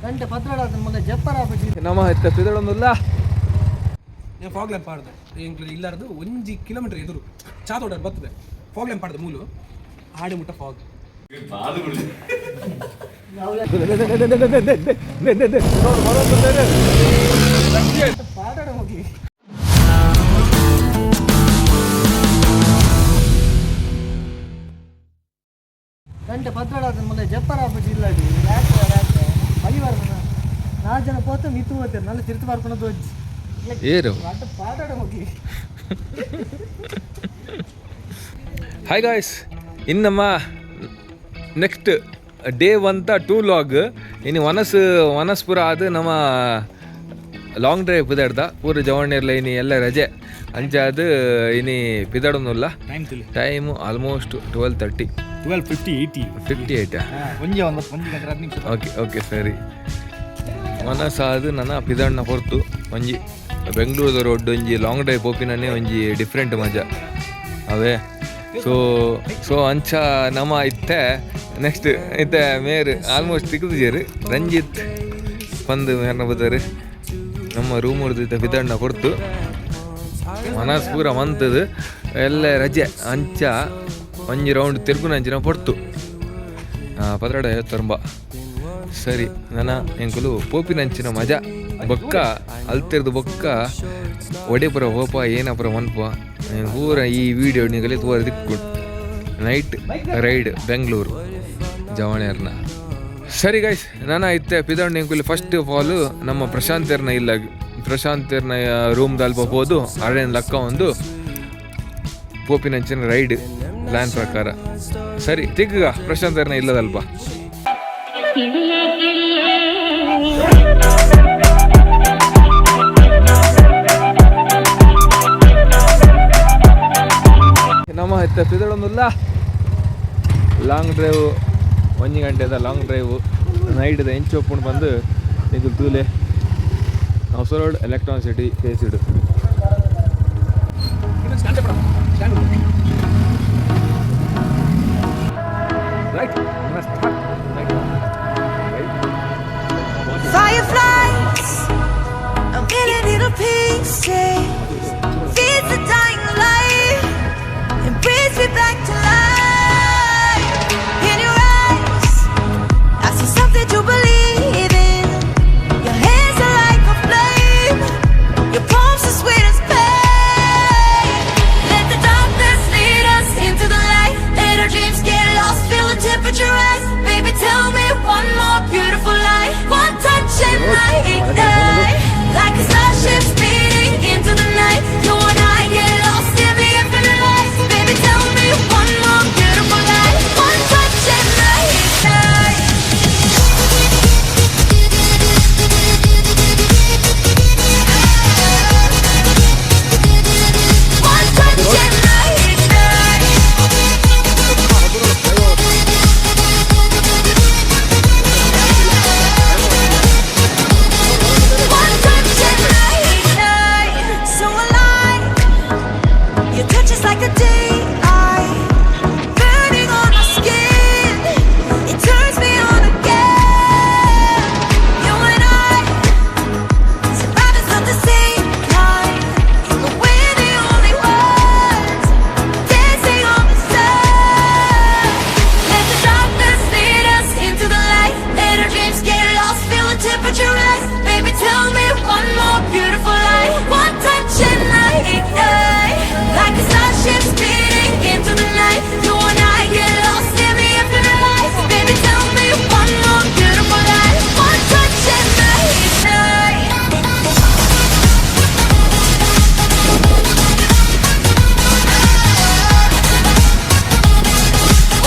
ಗಂಟೆ ಪತ್ರೊಡೆ ಮುಲ್ಲ ಜಪ್ಪರ ಆಪುಜಿ. ನಮ್ಮ ಇತ್ತ ಪಿದಡೊಂದುಲ್ಲ. నేను ಫಾಗ್ ಲ್ಯಾಂಪ್ ಪಾಡ್ದೆ. ಎಂಕ್ಲು ಇಲ್ಲಾರ್ದು ಒಂಜಿ ಕಿಲೋಮೀಟರ್ ಎದುರು ಚಾತೋಡ ಬರ್ತದೆ. ಫಾಗ್ ಲ್ಯಾಂಪ್ ಪಾಡ್ದೆ, ಮೂಲು ಆಡೆ ಮುಟ್ಟ ಫಾಗ್. ಪಾಡೋಡ ಹೋಗಿ. ಗಂಟೆ ಪತ್ರೊಡೆ ಮುಲ್ಲ ಜಪ್ಪರ ಆಪುಜಿ. ಇಲ್ಲ, ಯಾಕೆ ಯಾಕೆ ಬೈ ಬರ್ಪುನ? ನಾಲ್ ಜನ ಪೋತ ಮಿತ್ತು ಹೋಗ್ತಾರೆ, ನಲ್ಲ ತಿರ್ತು ಬರ್ಪುನ ದೋಜಿ. ಏರು. ಅಡ್ಡ ಪಾಡೋಡ ಹೋಗಿ. ಹಾಯ್ ಗಾಯ್ಸ್, ಇನ್ನಮ್ಮ next day one two log. ಇನ್ನು ವನಸ್ ವನಸ್ ಪೂರ ಅದು ನಮ್ಮ ಲಾಂಗ್ ಡ್ರೈವ್ ಪಿದಾಡ್ದ. ಪೂರ ಜವಣ್ಣೀರ್ಲ ಇನಿ ಎಲ್ಲ ರಜೆ. ಅಂಚ ಅದು ಇನಿ ಪಿದಾಡೊಂದುಲ್ಲ. ಟೈಮ್ ತಿಳಿ. Time almost 12:30. 12:58. 58. ಒಂಜಿ ಒಂದು 1 ಗಂಟೆ 10 ನಿಮಿಷ. ಓಕೆ ಓಕೆ, ಸರಿ. ಮನಸ್ಸಾದು ನನ್ನ ಪಿದಣ್ಣ ಹೊರ್ತು ಒಂಜಿ ಬೆಂಗಳೂರದ ರೋಡ್ ಒಂಜಿ ಲಾಂಗ್ ಡ್ರೈವ್ ಪೋಪಿನೇ ಒಂಜಿ ಡಿಫ್ರೆಂಟ್ ಮಜಾ ಅವೇ. ಸೊ ಸೊ ಅಂಚ ನಮ್ಮ ಇತ್ತೆ ನೆಕ್ಸ್ಟ್ ಇತ್ತೆ ಮೇರ್ ಆಲ್ಮೋಸ್ಟ್ ತಿಕ್ಕುದಿಜೇರು. ರಂಜಿತ್ ಪಂದು ಮೇರ್ನ ಬದಾರು. ನಮ್ಮ ರೂಮ್ ಇತ್ತ ಪಿದಣ್ಣ ಕೊಡ್ತು ಮನಸ್ ಪೂರ ಮಂತದು. ಎಲ್ಲ ರಜೆ, ಅಂಚ ಒಂಜಿ ರೌಂಡ್ ತಿರ್ಗುನ ಅಂಚಿನ ಪೊರ್ತು ಪದರಡ ತರಂಬ. ಸರಿ, ನನ್ನ ಎಂಕುಲು ಪೋಪಿನಂಚಿನ ಮಜಾ ಬೊಕ್ಕ ಅಲ್ತಿರ್ದು ಬೊಕ್ಕ ಒಡೆಪುರ ಹೋಪ ಏನಪುರ ಮನ್ಪ ಪೂರ ಈ ವಿಡಿಯೋ ನಿಗಲಿ ತೋರ ದಿಕ್ಕು. ನೈಟ್ ರೈಡ್ ಬೆಂಗಳೂರು ಜವಣೇರ್ನ. ಸರಿ ಗೈಸ್, ನಾನು ಇತ್ತೆ ಪಿದಣ್ಣ ಎಂಕುಲು ಫಸ್ಟ್ ಆಫ್ ಆಲ್ ನಮ್ಮ ಪ್ರಶಾಂತರ್ನ ಇಲ್ಲ, ಪ್ರಶಾಂತರ್ನ ರೂಮ್ ಅಲ್ಪ ಹೋದು ಅರೇನ್ ಲಕ್ಕ ಒಂದು ಪೋಪಿನಂಚಿನ ರೈಡ್ ಪ್ಲಾನ್ ಪ್ರಕಾರ. ಸರಿ, ತಿಗ್ಗ ಪ್ರಶಾಂತರ್ನ ಇಲ್ಲದಲ್ಪ. കിളിയേ കിളിയേ. ನಮ್ಮ ಇತ್ತ ಪಿದಳೊಂದುಲ್ಲ. ಲಾಂಗ್ ಡ್ರೈವ್ ಒಂಜಿ ಗಂಟೆದ ಲಾಂಗ್ ಡ್ರೈವ್ ನೈಟ್ದ ಎಂಚ ಒಪ್ಪುಂಡು ಬಂದು ನಿಗುಲ್ ತೂಲೆ. ಹೊಸ ರೋಡ್ ಎಲೆಕ್ಟ್ರಾನಿಕ್ ಸಿಟಿ ಫೇಸಿಡ್. Stand stand. Right right. Fireflies, a million little pieces, feeds the dying light and brings me back to life. In your eyes, I see something to believe in. Your hands are like a flame, your palms are sweet as pain. Let the darkness lead us into the light. Let our dreams get lost, feel the temperature rise. Baby, tell me one more beautiful lie. One touch and I ignite. Like a starship speeding into the night. You and I get lost in the infinite light. Baby, tell me one more beautiful lie. One touch and I ignite. One touch and I ignite. One touch and I ignite. So alive. Your touch is like a daylight, burning on my skin. It turns me on again. You and I, survivors of the same kind, but we're the only ones dancing on the sun. Let the darkness lead us into the light. Let our dreams get lost, feel the temperature rise. Baby, tell me one more beautiful lie. One touch and I ignite. Like a starship speeding into the night. You and I get lost in the infinite light. Baby, tell me one more beautiful lie. One touch and I ignite.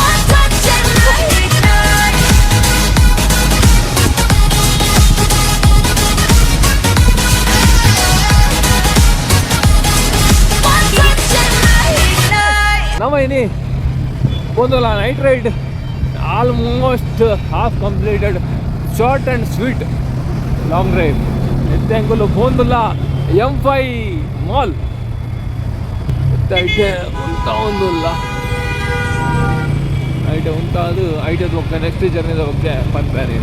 One touch and I ignite. One touch and I ignite. ನಮ್ಮ ಇನಿ ಒಂದಲ್ಲ night ride almost half completed. Short and sweet long drive. ಎತ್ತೆಂಗುಲು ಪೋಂದುಲ್ಲ M5 mall. ಐಟೆ ಉಂತ ಒಂದುಲ್ಲ, ಐಟೆ ಉಂತಾದು ಐಟದ ಬೊಕ್ಕ next ಜರ್ನಿದ ಬಗ್ಗೆ ಪನ್ಪೇನೆ.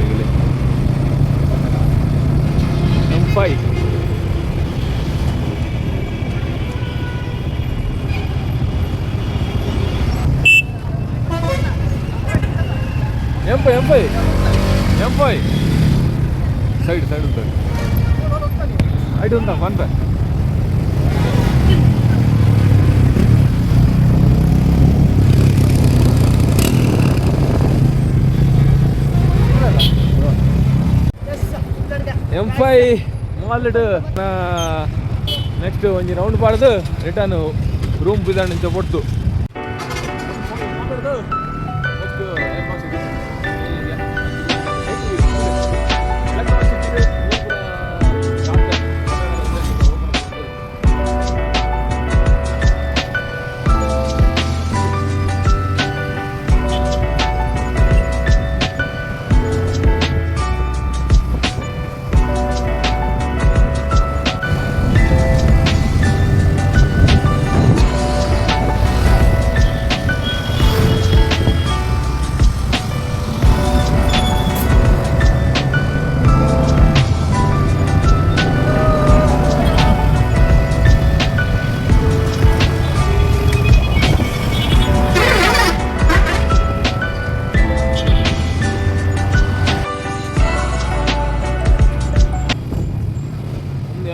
M5. M5 M5 M5 side side ఉంటుంది. ఐటు ఉందా one by M5 ಮಾಲ್ಡ್ next ಒಂಜಿ round ಪಾಡ್ದು ರಿಟರ್ನ್ ರೂಮ್ ಬಿದಾಣಿಂಚ ಪೊಟ್ಟು.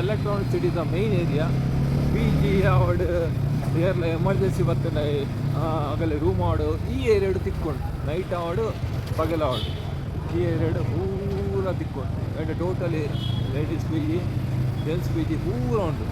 Electronic city the main area. PG award ಏರ್ಲ emergency ಬರ್ತದೆ ಆಗಲೇ ರೂಮ್ ಆಡು ಈ ಏರಿಯಾಡು ತಿಕ್ಕೊಂಡು ನೈಟ್ ಆವಡು ಪಗಲ ಆವಡು ಈ ಏರಿಯಾಡು ಪೂರ ತಿಕ್ಕೊಂಡು and totally ladies PG, gents PG ಪೂರ ಉಂಟು.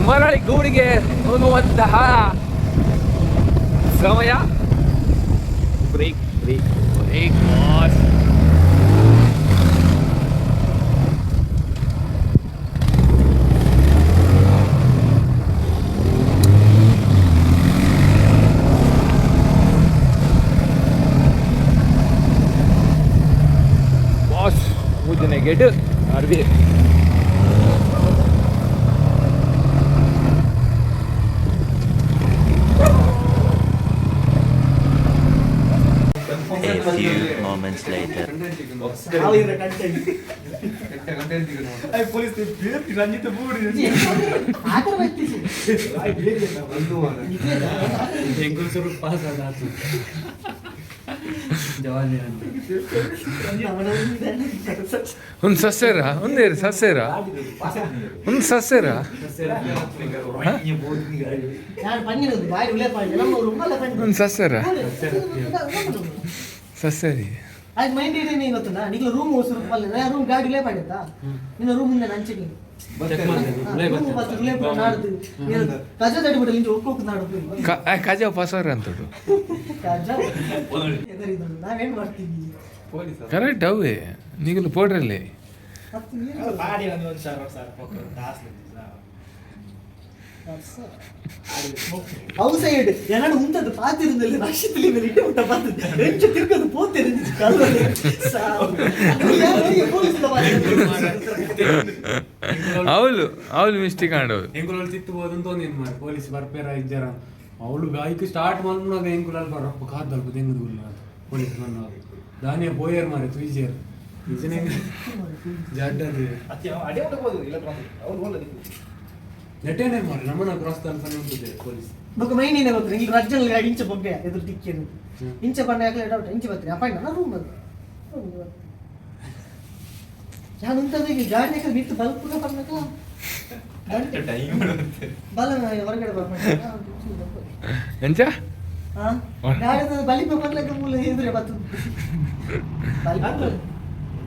ಮರಳಿ ಗೂಡಿಗೆ ಹೋಗುವಂತಹ ಸಮಯ. Break break break boss. Boss ಮೂಜನೆ gate ಅರ್ಬಿ. A few moments later. ಒಂದು ಸಸ್ಯರ ಒಂದೇರು ಸಸ್ಯರ ಒಂದು ಸಸ್ಯರ. ನಾನು ಪಂಜಿನ ಬಾಯಿ ಉಳ್ಳೇ ಪಾಂಡಿ ನಮ್ಮ ಉಮ್ಮಲ್ಲ ಪಂಡಿ. ಒಂದು ಸಸ್ಯರ ಸಸ್ಯರಿ. ಆಯ್ತು ಮೈಂಡ್ ಇಡೀನಿ ಗೊತ್ತುಂಟಾ ನಿಗ್ಲ ರೂಮ್ ಹೊಸರು ಪಲ್ಲೆ ರೂಮ್ ಗಾಡಿ ಲೇ ಪಡೆಯತ್ತಾ ನಿನ್ನ ರೂಮ್ ಇಂದ ನಂಚಿಗೆ ಕಜಾ ತಡಿ ಇಂಚ ಒಕ್ಕೋಕ್ ನಾಡು. ಕಜಾವ್ ಪಸರ ಅಂತದು. ಕಜಾ ನಾವೇನ್ ಮಾಡ್ತೀವಿ? ಕರೆಕ್ಟ್ ಅವೇ ನೀಗಲು ಪೋಡ್ರಲ್ಲಿ. ಹತ್ತು ನೀರು. ಪಾಡಿ ಒಂದು ಒಂದು ಸಾವಿರ ಸಾವಿರ ದಾಸ್ಲಿ. ಅವು ಸೈಡ್ ಎರಡು ಉಂಟದ್ದು ಪಾತಿರುದಲ್ಲಿ ರಕ್ಷಿತಲಿ ಮೇಲೆ ಇಟ್ಟು ಉಂಟ ಪಾತದ್ದು ಎಂಚ ತಿರ್ಗದು ಪೋತಿருந்து ಕಲ್ಲಲ್ಲಿ. ಪೊಲೀಸ್. ಅವಳು ಅವಳು ಮಿಸ್ಟೇಕ್ ಆಂಡವು. ಎಂಕುಲಲ್ಲಿ ತಿತ್ತು ಹೋದಂತ ಒಂದು ಏನು ಮಾಡಿ ಪೊಲೀಸ್ ಬರ್ಪೇರ ಇಜ್ಜಾರ ಅವಳು ಬೈಕ್ ಸ್ಟಾರ್ಟ್ ಮಲ್ಪುನಾಗ ಎಂಕುಲಲ್ಲಿ ಬರಪ್ಪ ಕಾದಲ್ಪ ದೆಂಗದು ಗುಲ್ಲ ಪೊಲೀಸ್ ಬಂದವರು ದಾನಿಯ ಬೋಯರ್ ಮಾರೆ ತುಯಿಜೇರ್ ನಿಜನೇ ಜಡ್ಡದು. ಅತ್ತೆ ಅಡೆ ಹೋಗ್ಬೋದು ಇಲ್ಲ ಅವ್ರು ಹೋಗಲ್ಲ. ನೆಟೇನೆ ಮಾರೆ ನಮ್ಮನ್ನ ಕ್ರಾಸ್ ತಲ್ಪನೆ ಉಂಟು ಪೊಲೀಸ್. ಬೊಕ್ಕ ಮೈನ್ ಏನೇ ಗೊತ್ತು ಇಲ್ಲಿ ರಜ್ಜಲ್ ಗಾಡಿ ಇಂಚ ಬೊಬ್ಬೆ ಎದುರು ಟಿಕ್ಕೇನು ಇಂಚ ಬಣ್ಣ ಯಾಕಲೆ ಡೌಟ್ ಇಂಚ ಬರ್ತೀನಿ ಅಪ್ಪ ನನ್ನ ರೂಮ್ ಅದು ನಾನು ಉಂಟದ ಗಾಡಿ ಯಾಕಂದ್ರೆ ಮಿತ್ತು ಬಲ್ಪುಗ ಬರ್ಬೇಕ ಬಲ ಹೊರಗಡೆ ಬರ್ಬೇಕು. ಎಂಚ? ಹಾ ಗಾಡಿ ಬಲಿಪ ಬರ್ಲಿಕ್ಕೆ ಮೂಲ ಎದುರೆ ಬತ್ತು ಬಲಿಪ.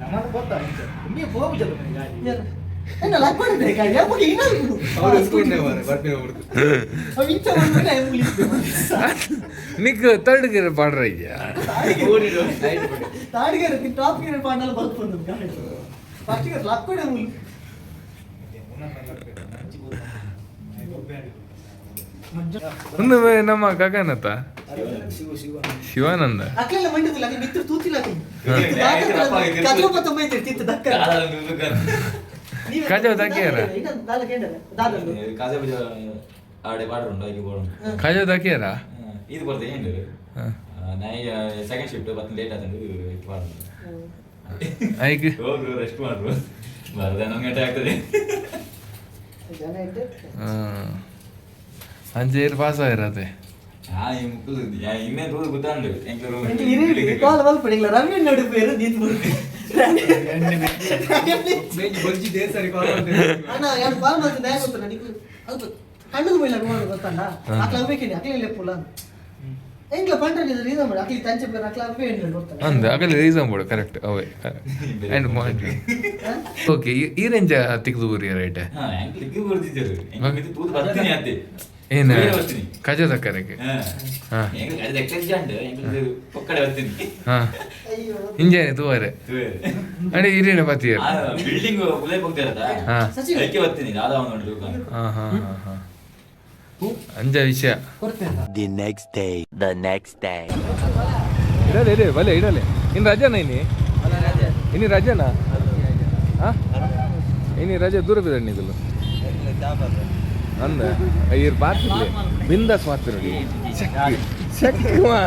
ನಮ್ಮದು ಗೊತ್ತಾ ನಿಮಗೆ ಹೋಗುದಿಲ್ಲ ಗಾಡಿ. ಏನ ಲಕ್ ಮಾಡಿದ್ರೆ ಗಾಡಿ ಯಾವಾಗ ಏನಾದ್ರು ಅವ್ ಇಂಚ ಬಂದ್ರೆ ಮೂಲಿ. ನಿಕ್ ತರ್ಡ್ ಗೇರ್ ಪಾಡ್ರ ಇದೆಯಾ? ಥರ್ಡ್ ಗೇರ್ ಟಾಪ್ ಗೇರ್ ಪಾಂಡಲ ಬಲ್ಪ್ ಬಂದು ಗಾಡಿ ಫಸ್ಟ್ ಗೇರ್ ಲಕ್ ಕೊಡೆ ಮೂಲಿ. ಒಂದು ನಮ್ಮ ಗಗನತ ಶಿವಾನಂದ. ಅಕ್ಲೆಲ್ಲ ಮಂಡಿದಿಲ್ಲ ಅಕ್ಲೆ ಮಿತ್ರ ತೂತಿಲ್ಲ ಅಕ್ಲೆ ಕದ್ರಪ್ಪ ತುಂಬ ಐತೆ ತಿತ್ತು ದಕ್ಕ. ಕಜವು ದಕ್ಕಿಯರ? ದಾದ ಕೇಂದ್ರ ದಾದಲ್ಲು. ಕಾಜಾ ಬಜ ಆಡೆ ಪಾಡ್ರುಂಡು ಐಕೆ ಬೋಡು. ಕಜಾವ್ ದಕ್ಕಿಯರ? ಇದು ಬರ್ತದೆ ಏನು ನಾಯಿ ಸೆಕೆಂಡ್ ಶಿಫ್ಟ್ ಬತ್ತ ಲೇಟ್ ಆತಂಡು ಇದು ಪಾಡ್ರು. ಐಕ್ ಹೋಗ್ರು ರೆಸ್ಟ್ ಮಾಡ್ರು ಬರದ 11 ಗಂಟೆ ಆಗ್ತದೆ. ಜನ ಇದ್ದೆ. ಅಂಜೇರ್ ಪಾಸ್ ಆಗಿರತ್ತೆ. ಹಾ ಈ ಮುಕ್ಕಲು ಇನ್ನೇ ದೂರ ಗೊತ್ತಾಂಡು ಎಂಕ್ಲ. ಎಂಕ್ಲು ಇರಿ ಕಾಲ್ ಮಲ್ಪಡಿ ಇಲ್ಲ ರವಿ ನೋಡಿ ಪೇರು ದೀತ್ ಬರುತ್ತೆ. ಅಣ್ಣ ಯಾರು ಕಾಲ್ ಮಾಡ್ತೀನಿ ಹೇಗೆ ಗೊತ್ತ ನನಗೆ ಅಲ್ಪ ಕಣ್ಣು ಮೇಲೆ ಅನುಮಾನ ಗೊತ್ತಲ್ಲ ಅಕ್ಲ ಬೇಕೇನಿ ಅಕ್ಲೆ ಲೆಪ್ಪುಲ್ಲ ಎಂಕ್ಲ ಪಂಡ್ರೆ ರೀಸನ್ ಮಾಡಿ ಅಕ್ಲಿ ತಂಚೆ ಬೇರೆ ಅಕ್ಲ ಅವೇ ಏನು ಗೊತ್ತಲ್ಲ. ಅಂದ ಆಗಲಿ ರೀಸನ್ ಬೋಡು ಕರೆಕ್ಟ್ ಅವೇ ಅಂಡ್ ಪಾಯಿಂಟ್. ಓಕೆ ಈ ರೇಂಜ್ ತಿಕ್ದು ಊರಿ ರೈಟ್. ಹಾ ಎಂಕ್ಲ ಇದ್ದು ಬರ್ತಿದ್ದರು ಎಂಕ್ಲ ಇದು ತೂದು ಬರ್ತೀನಿ ಅತ್ತೆ. ಏನು? ಬೇರೆ ಬರ್ತೀನಿ. ಕಜಾ ದಕ್ಕರಕ್ಕೆ. ಹಾ. ಹಾ. ಎಂಕ್ಲ ಅದು ಎಕ್ಸೆಲ್ ಅಂಡ್ ಎಂಕ್ಲ ಪೊಕ್ಕಡೆ ಬರ್ತೀನಿ. ಹಾ. ಅಯ್ಯೋ. ಇಂಜಾನೆ ತೂವರೆ ಅಡೆ ಇರೇನ ಪತಿಯರ್. ಬಿಲ್ಡಿಂಗ್ ಉಲೇ ಹೋಗ್ತಾರಲ್ಲ. ಹಾ. ಸಚಿನ್. ಅದಕ್ಕೆ ಬರ್ತೀನಿ ದಾದಾ ಒಂದು ಹಾ ಹಾ ಹಾ ಹಾ ಅಂಜ ವಿಷಯ. The next day. The next day. ಇಡಲೆ ಇಡಲೆ ಬಲೆ ಇಡಲೆ ಇನ್ನು ರಜಾನ ಇನಿ ಇನಿ ರಜಾನಾ ಹಾ ಇನಿ ರಜೆ ದೂರ ಬಿದ್ದ ನಿಗಲು ಅಂದ ಇರ್ ಬಾತಿರ್ಲಿ ಬಿಂದಾಸ್ ಮಾತಿರಲಿ ಚೆಕ್ ಚೆಕ್ ಮಾ.